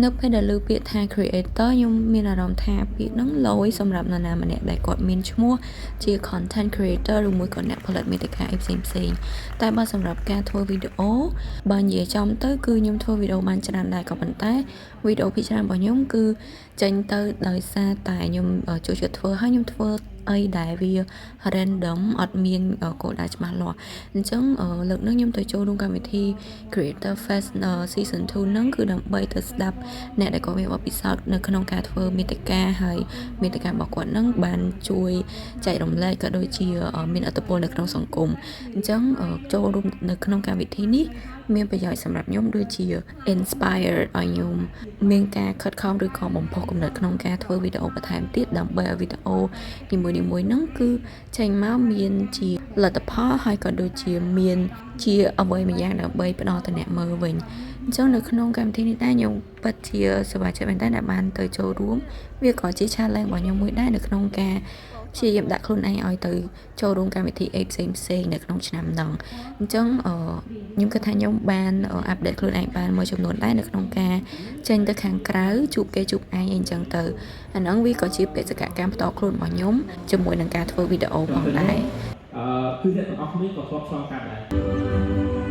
នៅពេលដែលឮពាក្យថា creator ខ្ញុំមានអារម្មណ៍ថាពាក្យហ្នឹងឡូយសម្រាប់នរណាម្នាក់ដែលគាត់មានឈ្មោះជា content creator ឬមួយក៏អ្នកផលិតមាតិកាអីផ្សេងផ្សេងតែបើសម្រាប់ការធ្វើវីដេអូបើនិយាយចំទៅគឺខ្ញុំធ្វើវីដេអូបានច្រើនដែរក៏ប៉ុន្តែវីដេអូភាគច្រើនរបស់ខ្ញុំគឺចេញទៅដោយសារតែខ្ញុំចូលចិត្តធ្វើហើយខ្ញុំធ្វើអីដែលវា random អត់មានគោលដៅច្បាស់លាស់អញ្ចឹងលើកនេះខ្ញុំទៅចូលរួមកម្មវិធី Creator Fest Season 2ហ្នឹងគឺដើម្បីទៅស្ដាប់អ្នកដែលគាត់មានបទពិសោធន៍នៅក្នុងការធ្វើមាតិកាហើយមាតិការបស់គាត់ហ្នឹងបានជួយចែករំលែកក៏ដូចជាមានឥទ្ធិពលនៅក្នុងសង្គមអញ្ចឹងចូលរួមនៅក្នុងកម្មវិធីនេះមានប្រយោជន៍សម្រាប់ខ្ញុំដូចជា inspire ឲ្យខ្ញុំមានការខិតខំឬក៏បំផុសគំនិតក្នុងការធ្វើវីដេអូបន្ថែមទៀតដើម្បីឲ្យវីដេអូនីមួយៗហ្នឹងគឺចេញមកមានជាលទ្ធផលហើយក៏ដូចជាមានជាអ្វីមួយយ៉ាងដើម្បីផ្ដល់ទៅអ្នកមើលវិញអញ្ចឹងនៅក្នុងកម្មវិធីនេះដែរខ្ញុំពិតជាសប្បាយចិត្តមែនតើដែលបានទៅចូលរួមវាក៏ជា challenge របស់ខ្ញុំមួយដែរនៅក្នុងការព្យាយាមដាក់ខ្លួនឯងឲ្យទៅចូលរួមកម្មវិធីអីផ្សេងផ្សេងនៅក្នុងឆ្នាំហ្នឹងអញ្ចឹងអឺខ្ញុំគិតថាខ្ញុំបាន update ខ្លួនឯងបានមួយចំនួនដែរនៅក្នុងការចេញទៅខាងក្រៅជួបគេជួបឯងអីអញ្ចឹងទៅអាហ្នឹងវាក៏ជាបេសកកម្មផ្ទាល់ខ្លួនរបស់ខ្ញុំជាមួយនឹងការធ្វើវីដេអូផងដែរ អឺគឺអ្នកទាំងអស់គ្នាក៏ធ្លាប់ឆ្លងកាត់ដែរ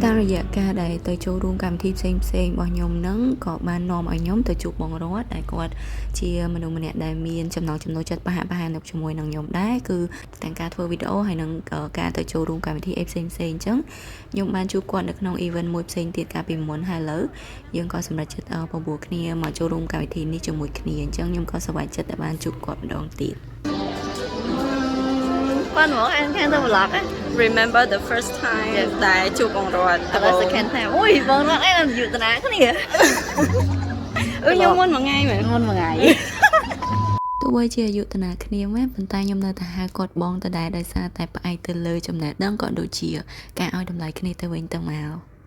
តាមរយៈការដែលទៅចូលរួមកម្មវិធីផ្សេងផ្សេងរបស់ខ្ញុំហ្នឹងក៏បាននាំឲ្យខ្ញុំទៅជួបបងរតដែលគាត់ជាមនុស្សម្នាក់ដែលមានចំណង់ចំណូលចិត្តប្រហាក់ប្រហែលនៅជាមួយនឹងខ្ញុំដែរគឺទាំងការធ្វើវីដេអូហើយនិងការទៅចូលរួមកម្មវិធីអីផ្សេងផ្សេងអញ្ចឹងខ្ញុំបានជួបគាត់នៅក្នុង event មួយផ្សេងទៀតកាលពីមុនហើយឥឡូវយើងក៏សម្រេចចិត្តបបួលគ្នាមកចូលរួមកម្មវិធីនេះជាមួយគ្នាអញ្ចឹងខ្ញុំក៏សប្បាយចិត្តដែលបានជួបគាត់ម្ដងទៀត ប៉ាន់ហ្មងអានខាងទៅ vlog ហ្នឹង Remember the first time ដែលជួបបងរត ឥឡូវ second time អូយបងរត់អីដល់យុតនាគ្នា អឺខ្ញុំមុនមួយថ្ងៃមែន មុនមួយថ្ងៃ ទោះបីជាអាយុតាណាគ្នាមែនប៉ុន្តែខ្ញុំនៅតែហៅគាត់បងដដែលដោយសារតែផ្អែកទៅលើចំណេះដឹងក៏ដូចជាការឲ្យតម្លៃគ្នាទៅវិញទៅមក។